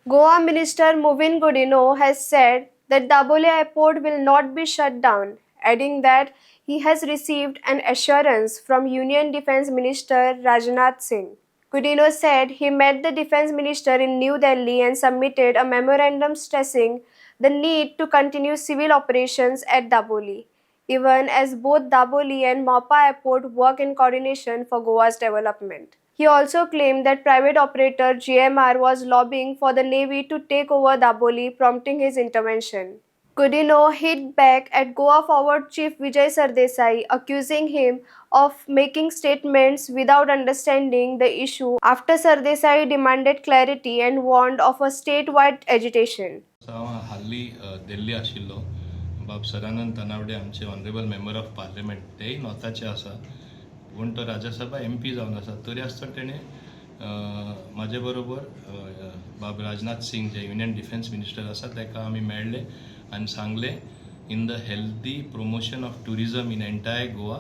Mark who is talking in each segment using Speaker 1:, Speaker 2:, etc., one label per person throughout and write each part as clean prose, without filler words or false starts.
Speaker 1: Goa Minister Mauvin Godinho has said that Dabolim Airport will not be shut down, adding that he has received an assurance from Union Defence Minister Rajnath Singh. Godinho said he met the Defence Minister in New Delhi and submitted a memorandum stressing the need to continue civil operations at Dabolim, even as both Dabolim and Mopa Airport work in coordination for Goa's development. He also claimed that private operator GMR was lobbying for the Navy to take over Dabolim, prompting his intervention. Godinho hit back at Goa Forward Chief Vijay Sardesai, accusing him of making statements without understanding the issue after Sardesai demanded clarity and warned of a statewide agitation.
Speaker 2: हांव हाल्ली दिल्ली आशिल्लो. बाब सदानंद तनावडे आमचे honourable member of parliament, तेय नॉर्थाचे आसा, पूण तो Rajya Sabha MP जावन आसा. तरी आसतना तेणें म्हाजे बरोबर बाब राजनाथ सिंग जे युनियन डिफेन्स मिनिस्टर आसा ताका आमी मेळ्ळे आनी सांगलें, in the healthy promotion of tourism in entire Goa,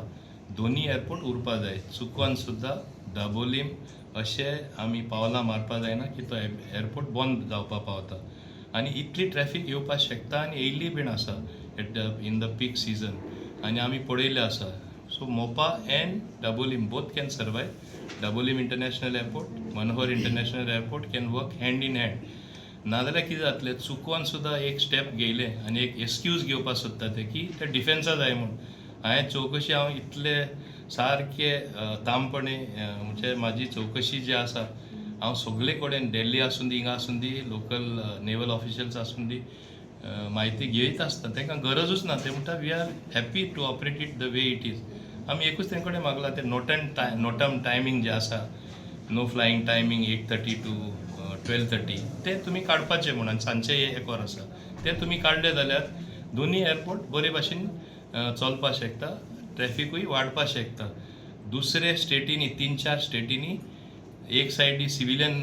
Speaker 2: दोनी एअरपोर्ट उरपा जाय. चुकोन सुद्दां दाबोलीम अशें आमी पावलां मारपा जायना की तो एअरपोर्ट बंद जावपा पावता आनी इतली ट्रॅफीक येवपाक शकता आनी येयल्ली बीन आसा at the in the peak season आनी आमी पळयल्लें आसा. So Mopa and Dabolim both can survive. Dabolim International Airport, Manohar International Airport can work hand in hand. नाजाल्यार कितें जातलें, चुकोन सुद्दां एक स्टेप घेयलें आनी एक एक्सक्यूज घेवपाक सोदता ते की ते डिफेन्सा जाय म्हूण. हांवें चवकशी, हांव इतले सारके तामपणे, म्हणजे म्हाजी चवकशी जी आसा, हांव सगळे कडेन, दिल्ली आसूं दी, हिंगा आसूं दी, लोकल नेवल ऑफिशियल्स आसूं दी, म्हायती घेयत आसता. तांकां गरजूच ना. ते म्हणटा, "We are happy to operate it the way it is." आमी एकूच तें कडेन मागला, ते नोटम टायमींग जे आसा, no flying timing 8:30 to 12:30, ते तुमी काडपाचे म्हूण. आनी सांजचे एक वर आसा, ते तुमी काडले जाल्यार दोनी एअरपोर्ट बरे भाशेन चलपाक शकता, ट्रॅफिकूय वाडपाक शकता. दुसरे स्टेटींनी, तीन चार स्टेटींनी एक सायडी सिविलियन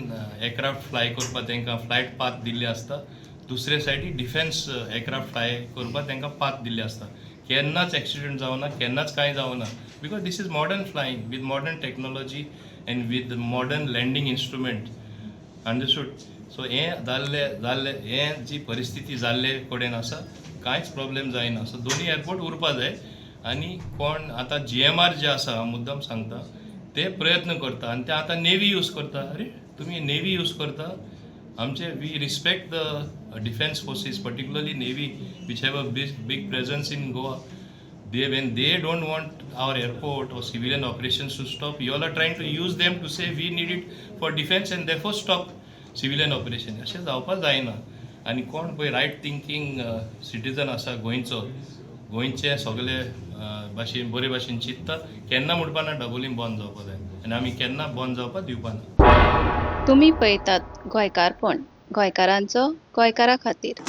Speaker 2: एअरक्राफ्ट फ्लाय करपाक तांकां फ्लायट पाथ दिल्ली आसता, दुसरे सायडी डिफेन्स एअरक्राफ्ट फ्लाय करपाक तांकां पाथ दिल्ली आसता. केन्नाच एक्सिडंट जावना, केन्नाच कांय जावना, because this is modern flying with modern technology and with modern landing instrument, understood? So हें जाल्लें जाल्लें, हें जी परिस्थिती जाल्ले कडेन आसा, कांयच प्रॉब्लेम जायना. सो दोनी एअरपोर्ट उरपा जाय. आनी कोण आतां जीएमआर जे आसा, हांव मुद्दम सांगता, ते प्रयत्न करता आनी ते आतां नेवी यूज करता. अरे, तुमी नेवी यूज करता आमचे. We respect the defence forces, particularly Navy, which have a big big presence in Goa. They, when they don't want our airport or civilian operations to stop, you all are trying to use them to say we need it for defense and therefore stop civilian operation. अशें जावपाक जायना. आनी कोण पळय right thinking citizen आसा गोंयचो, गोंयचे सगळे भाशेन, बरे भाशेन चिंतता, केन्ना म्हणपा ना डबोलीम बंद जावपा जाय आनी आमी केन्ना बंद जावपाक दिवपा ना.
Speaker 3: तुमी पळयतात गोंयकारपण, गोंयकारांचो, गोंयकारा खातीर.